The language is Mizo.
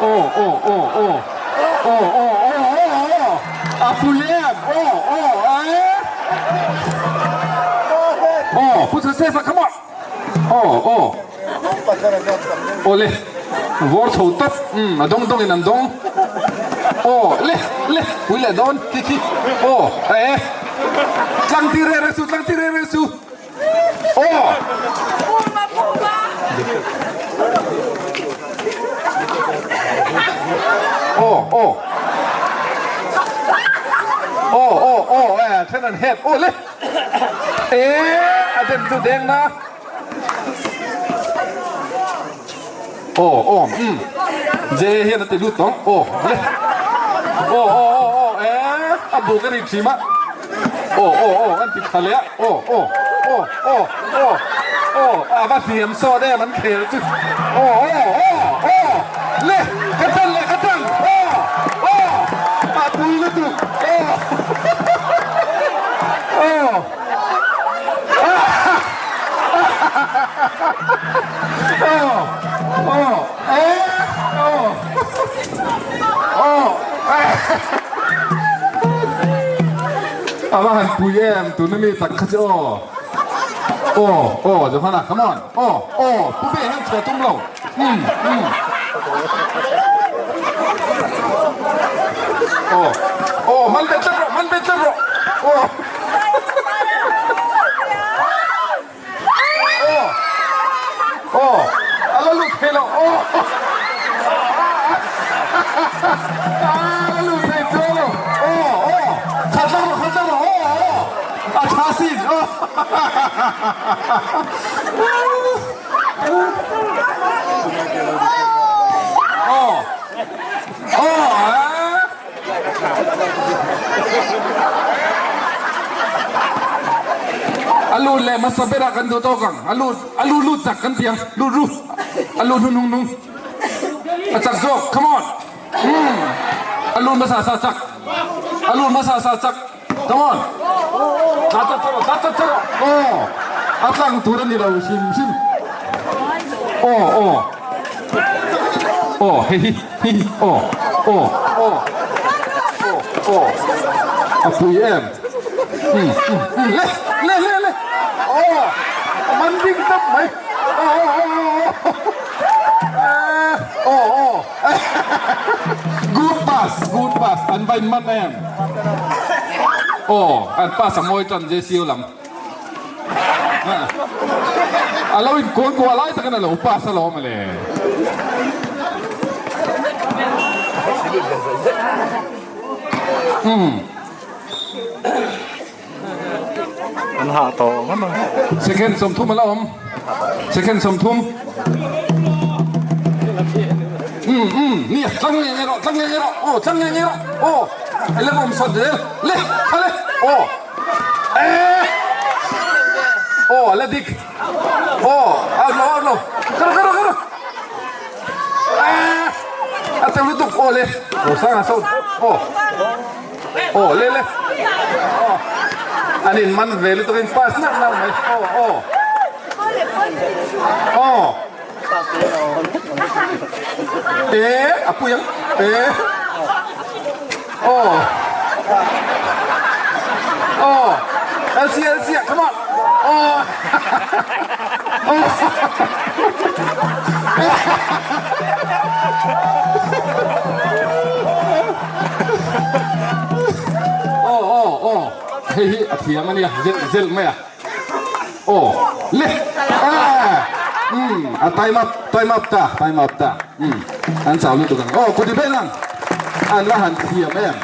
Aw aw aw aw aw aw aw aw aw a pui em aw aw eh aw Pu Joseph-a come on aw aw aw le vawr chho tawp umm a dawng dawng in an dawng aw le le pui leh dawn khi khi aw eh tlang ti reh reh su tlang ti reh reh su. Aw! Aw aw Aw aw aw eh then an het aw le eh a den chu deng na aw aw um J hian a ti lut tawng aw le aw aw aw aw eh a buk a ri thin a. Aw aw aw an ti tha leh a aw aw aw aw aw aw a va hliam sawt em an khel chu aw aw aw aw le ka tan le ka tan aw aw a pui lutuk aw aw aw aw eh aw aw A va han pui em tuna mi tak kha chu aw aw aw Johana come on aw aw pu be hian chhuah tum lo umm umm aw aw man bet tlat rawh man bet tlat rawh aw Aw aw a la lut thei lo aw a la lut thei chuang lo aw aw khat hlak rawh khat hlak rawh aw aw a tha sin aw aw aw A lut leh hmasa berah kan duh tawk ang. A lut a lut lut chak kan ti ang. Lut ru. A lut hnunhnung nung. A chak zawk. Come on. Umm. A lut hmasa sa chak. A lut hmasa sa chak. Come on. Tla chat chat rawh. Tla chat chat rawh. Aw. A tlang tur a ni lo hrim hrim. Aw aw. Aw hei hi hi aw aw aw aw aw a pui em um um um le le le le aw a man ding tawp mai aw aw aw aw aw aw good pass good pass an va in man em aw an pass a mawi tan JCU lam. A lo in kawl kuah lai takin a lo pass alawm le. Umm. An hah tawh ngam a. Second 30 a la awm. Second 30. Umm umm nia tlang nge nge rawh tlang nge nge rawh aw tlang nge nge rawh aw a la awm sawt zel le tha le aw. Aw a la dik aw out lo out lo kar kar kar a tel lutuk aw le aw sang a sawn aw aw le le aw an in man ve lutuk in pass nak nak mai aw aw aw e a pui ang e Aw Aw LC LC come on Aw Aw aw aw hei hi a thiam ania zel zel mai a aw le ah umm a time up time up ta time up ta umm an chau lutuk ang aw kuti vel ang an la han thiam em.